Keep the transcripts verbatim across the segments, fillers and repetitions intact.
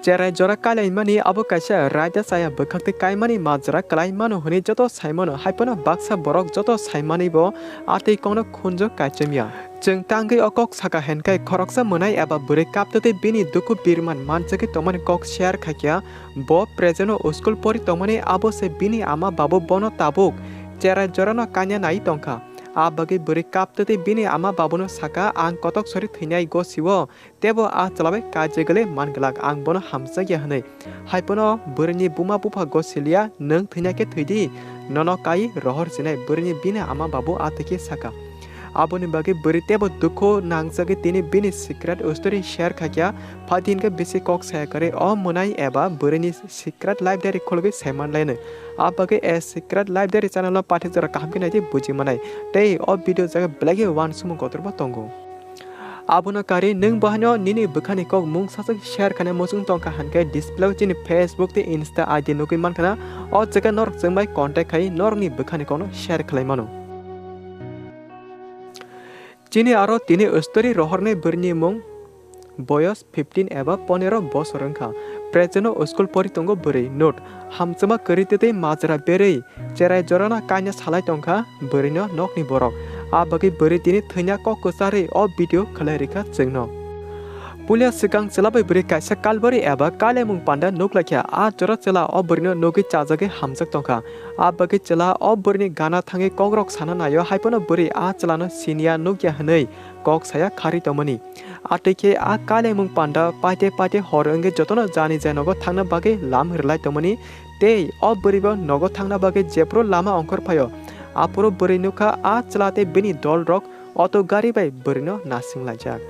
Cherai jora kailaimani abo kaisa raida chaya bwkhak tei kaimani majra kwlai mano hwnwi joto sai mano, hai phano baksa borok joto sai manwi bo a twi kokno khunju kaichom ya. Chwng tangwi o kok saka henkhe khoroksa mwnai eba bwrwi kaptwi tei bini dukhu birman manchagwi tongmani kok share khaikha. Bo present o school pori tongmani abo se bini ama babu bono tabuk cherai jorano kanya nai tongkha. A bagwi bwrwi kaptwi tei bini ama babuno saka, "Ang kotok sori thwinai gosio." Tebo a chwla bai kaijakgwlwi man glak, ang bono hamjakya hwnwi. Hai phano bwrwini buma bupha go siliya, "Nwng thwina khe thwidi, nono kai rohor sinai," bwrwini bini ama babu a twi khe saka. Aboni bagwi bwrwi tebo dukhu nangjagwi tini bini secret story share khaikha, phaidi hinkhe bisi kok saya kwrwi o mwnai eba bwrwini secret life diary khulugwi saiman lainwi. A bagwi a secret life diary channel no pathak jora kaham khe naidi buji manai. Tei o video jaga belai khe uansukmung kotorma tongo. Abono karwi nwng bo haino nini bwkhani kok mungsaswk share khaina muchung tongkha hinkhe display o chini Facebook tei Insta I D nugwi mankha na, o jaga norok chwng bai contact khai norokni bwkhani kokno share khlai mano. Chini aro tini story rohornai bwrwini mung boyos fifteen eba ponero bosor wngkha. Present o school pori tongo bwrwi. Note, hamchwma kwrwi tei majra berwi cherai jorano kaina salai tongkha bwrwino nokni borok. A bagwi bwrwi tini thwina kok kwcharwi o video khlai rikha chwngno. Puila swkang chwla bai bwrwi kaisa kalbari eba kalaimung panda nuk laikha. A jora chwla o bwrwino nugwi chajagwi hamjak tongkha. A bagwi chwla o bwrwini gana thangwi kokrok sana naio, hai phano bwrwi a chwlano siniya nukya hwnwi kok saya kharwi tongmani. Atwi khe a kalaimung panda paite paite hor wngwi jotono jani jai nogo thangna bagwi lam rwlai tongmani. Tei o bwrwibo nogo thangna bagwi jephuru lama ongkhor phaio, aphuru bwrwi nukha a chwla tei bini dolrok auto gari bai bwrwino nasing laijak.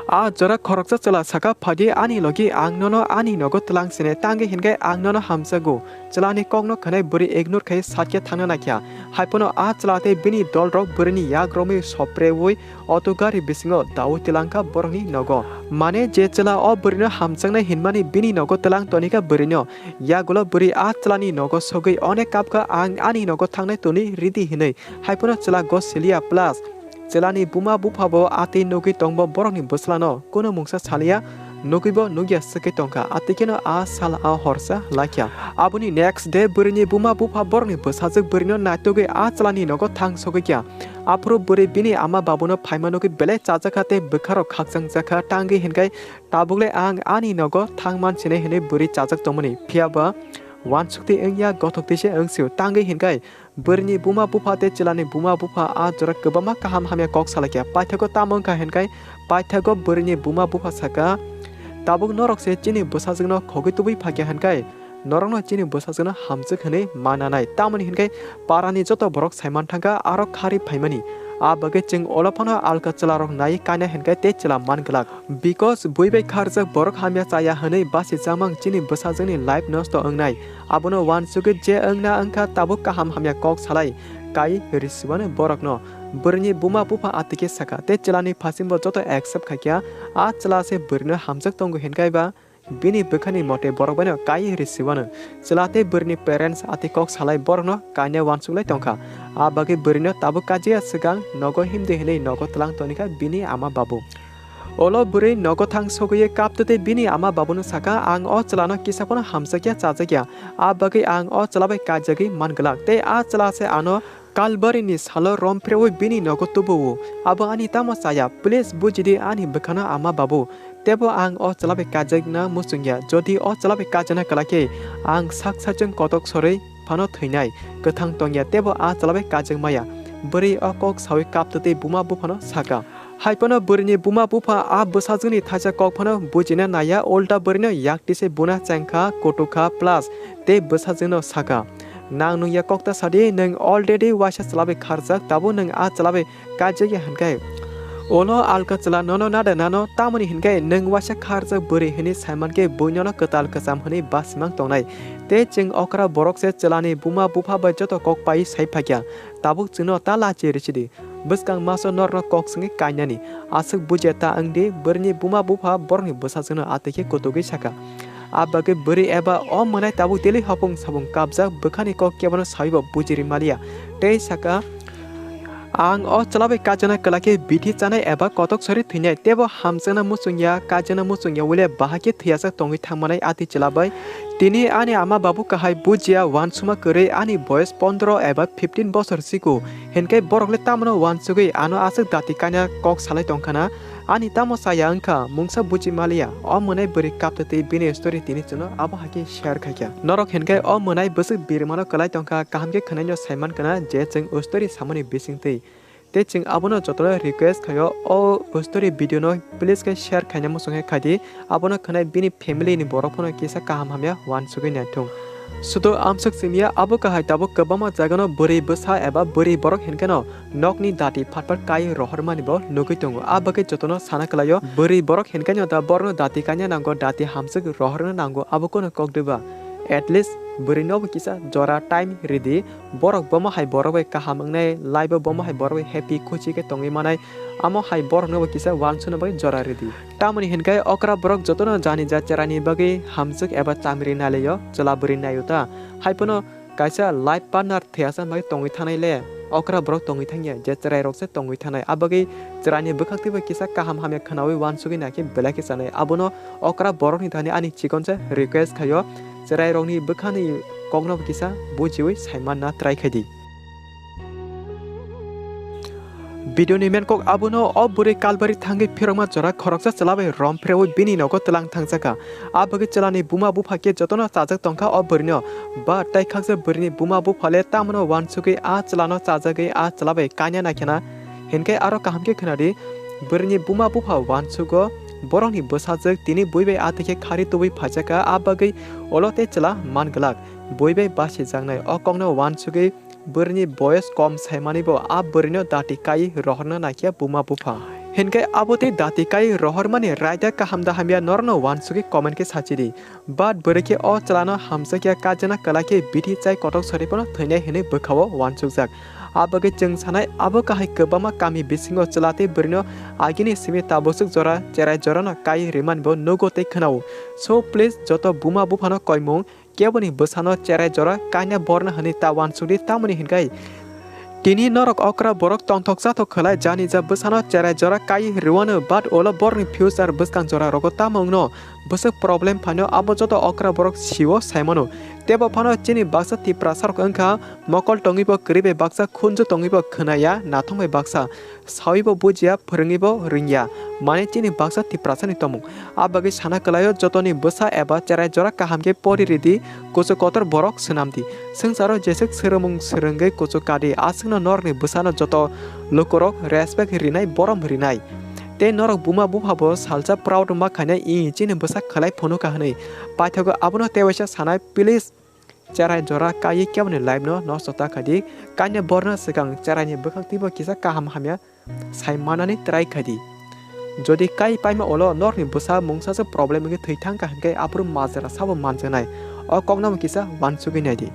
A jora khoroksa chwla saka, "Phaidi ani logi, ang nono ani nogo twlang sine, tangwi hinkhe ang nono hamjago." Chwlani kokno khwnai bwrwi ignore khai sakya thangna naikha. Hai phano a chwla tei bini dolrok bwrwini yak romwi sopreui auto gari bisingo daui twlangkha borokni nogo. Mane je chwla o bwrwino hamjaknai hinmani bini nogo twlang tonikha bwrwino. Yagulo bwrwi a chwlani nogo sogwi onek kapkha, "Ang ani nogo thangnai toni ridi," hinwi. Hai phano chwla go siliya plus chwlani buma buphabo atwi nugwi tongbo borokni bwslano, kunu mungsa saliya, nugwibo nukya swkwi tongkha, atwi kheno a sal a horsa laikha. Aboni next day bwrwini buma bupha borokni bwsajwk bwrwino naitugwi a chwlani nogo thang sogwikha. Aphuru bwrwi bini ama babuno phaima nugwi belai chajakha tei bwkharok khakchangjakha, tangwi hinkhai tabukle ang ani nogo thang mansinai hinwi bwrwi chajak tongmani, phiyaba uansukti wngya, gothokti se wngsio, tangwi hinkhai bwrwini buma bupha tei chwlani buma bupha a jora kwbangma kaham hamya kok salaikha. Paithago tamo wngkha hinkhai, paithago bwrwini buma bupha saka, "Tabuk norok se chini bwsajwkno khogwi tubui phakya hinkhai, norokno chini bwsajwkno hamjwk hinwi ma nanai." Tamoni hinkhai parani joto borok saiman thangkha aro kharwi phaimani. A bagwi chwng ulo phano alka chwlarok nai kaina hinkhai tei chwla man glak. Because bui bai kharjak borok hamya chaya hinwi basi chamang chini bwsajwkni life nosto wngnai. Abono uansugwi je wngna wngkha tabuk kaham hamya kok salai kai risiwano borokno. Bwrwini buma bupha atwikhe sakha tei chwlani phasimbo joto accept khaikha, a chwla se bwrwino hamjak tongo hinkhai ba bini bwkhani mote borok baino kai risiwano. Chwla tei bwrwini parents atwi kok salai borokno kaina uansuklai tongkha. A bagwi bwrwino tabuk kajiya swkang nogo himdi hinwi nogo twlang tonikha bini ama babu. Ulo bwrwi nogo thang sogwi kaptwi tei bini ama babuno sakha, "Ang o chwlano kisa phano hamjakya chajakya, a bagwi ang o chwla bai kaijagwi man glak, tei a chwla se ano kalbarini salo romphreui bini nogo tubu-o. Abo ani tamo chaya, please bujidi ani bwkhano ama babu, tebo ang o chwla bai kaijakna muchungya, jodi o chwla bai kaijakna kwlai khe ang sak saichung kotok sorwi phano thwinai, kwthang tongya tebo a chwla bai kaijak maya." Bwrwi o kok saui kaptwi tei buma buphano sakha. Hai phano bwrwini buma bupha a bwsajwkni thaisa kok phano bujina naiya, ulta bwrwino yakti se buna chengkha, kutukha plus tei bwsajwkno sakha, "Nang nungya kokta sadi, nwng already waisa chwla bai kharjak, tabuk nwng a chwla bai kaijakya hinkhai ulo alka chwla nono nada nano, tamoni hinkhai nwng waisa kharjak bwrwi hinwi saimankhe bui nono kwtal kwcham hinwi basimang tongnai. Tei chwng okra borok se chwlani buma bupha bai joto kok pai sai phaikha, tabuk chwngno ta lachi risidi. Bwskang maso norno kok swngwi kainani. Aswk bujiya ta wngdi, bwrwini buma bupha borokni bwsajwkno atwikhe kutugwi sakha. A bagwi bwrwi eba o mwnai tabuk tili hopung sapung kapjak, bwkhani kok kebono sawibo bujiri maliya. Tei sakha, Ang o chwla bai kajana kwlai khe bithi chanai eba kotok sori thwinai, teibo hamjakna muchungya, kajana muchungya, wile bahai khe thwiyasak tongwi thangmanai a twi chwla bai. Tini ani ama babu kahai bujiya, wansukma kwrwi, ani boyes pondro eba fifteen bosor siko, hinkhe borok le tamno wansugwi ano aswk dati kaina kok salai tongkhana. Ani tamo chaya wngkha, mungsa buji maliya. O mwnai bwrwi kaptwi twi bini story tini chwngno abo hai khe share khaikha. Norok hinkhe o mwnai bwswk birmano kwlai tongkha, kaham khe khwnaino saiman khwna je chwng o story samani bisingtwi. Tei chwng abono jotono request khaio, o story video no please khe share khaina muchung khe khaidi, abono khwnai bini family ni borok phano kisa kaham hamya wansugwi naithung. Sudo amswk simiya abo kahai tabuk kwbangma jagano bwrwi bwsa eba bwrwi borok hinkheno nokni dati phatphat kai rohormani bo nugwi tongo. A bagwi jotono sana kwlaio, bwrwi borok hinkheno da borokno dati kaina nango, dati hamswk rohorna nango, abo kono kok diba? At least bwrwinobo kisa jora time ridi, borok bomo hai borok bai kaham wngnai, life o bomo hai borok bai happy khuchi khe tongwi manai, amo hai boroknobo kisa wansukna bagwi jora ridi. Tamoni hinkhe okra borok jotono jani ja cheraini bagwi hamswk eba chamri nailaio, chwla bwrwi naio ta. Hai phano kaisa life partner thwiyasan bagwi tongwi thanai le, okra borok tongwi thangya, je chwrairok se tongwi thanai. A bagwi chwraini bwkhak twibo kisa kaham hamya khwnawi wansugwi naikhe belai khe chanai. Abono okra borokni thani ani chikonsa request khaio, chwrairokni bwkhani kokno kisa bujiwi saimanna try khaidi. Video ni main kok abono, o bwrwi kalbari thangwi phirokma jora khoroksa chwla bai rom phrewi bini nogo twlang thangjakha. A bagwi chwlani buma bupha khe jotono chajak tongkha o bwrwino. Ba tei khaksa bwrwini buma bupha le tamno wansugwi a chwlano chajagwi a chwla bai kanya naikhena. Hinkhe aro kaham khe khwnadi, bwrwini buma bupha wansugo borokni bwsajwk tini bui bai a twi khe khari tubui phaijakha, a bagwi olo tei chwla man glak. Bui bai basijaknai o kokno wansugwi bwrwini boyes kom saimani bo a bwrwino dati kai rohorna naikhe buma bupha. Hinkhe abo tei dati kai rohormani raida kaham da hamya norokno wansugwi comment khe sachidi. But bwrwi khe o chwlano hamjakya kajana kwlai khe bithi chai kotok sori phano thwinai hinwi bwkhao wansukjak. A bagwi chwng sanai abo kahai kwbangma kami bisingo chwla tei bwrwino agini simi tabuk swk jora cherai jorano kai rimani bo nugo tei khwnao. So please joto buma buphano koimung keboni bwsano cherai jora kaina borna hwnwi ta wansukdi, tamoni hinkhe tini norok okra borok tongthok chathok khwlai jani ja bwsano cherai jora kai rwano, but olo borokni future bwskang jora rogo tamo wngno bwswk problem phaino abo joto okra borok sio saimano. Tebo phano chini baksa Tiprasa rok wngkha mokol tongwi bo kwrwi bai baksa khunju tongwi bo khwnaya nathong bai baksa. Sawi bo bujiya, phwrwngwi bo ringya, mane chini baksa Tiprasani tomung. A bagwi sana kwlaio jotoni bwsa eba cherai jora kaham khe pori ridi, kuchuk kotor borok swnamdi. Swngcharo jeswk swrwngmung swrwngwi kuchuk kadi, aswkno norokni bwsano joto lukurok respect rinai, borom rinai. Tei norok buma buphabo salsa proud ma khainai, "Ih, chini bwsa khwlai phunukha," hwnwi. Paithago abono tewaisa sanai, please. Cherai jora kaiwi keboni life no nosto ta khaidi, kaina borna swkang cheraini bwkhak twibo kisa kaham hamya sai manani try khaidi. Jodi kai paima ulo norokni bwsa mungsa se problem wngwi thwi thangkha hinkhe aphuru majra sabo manjaknai. O kokno bo kisa wansugwi naidi.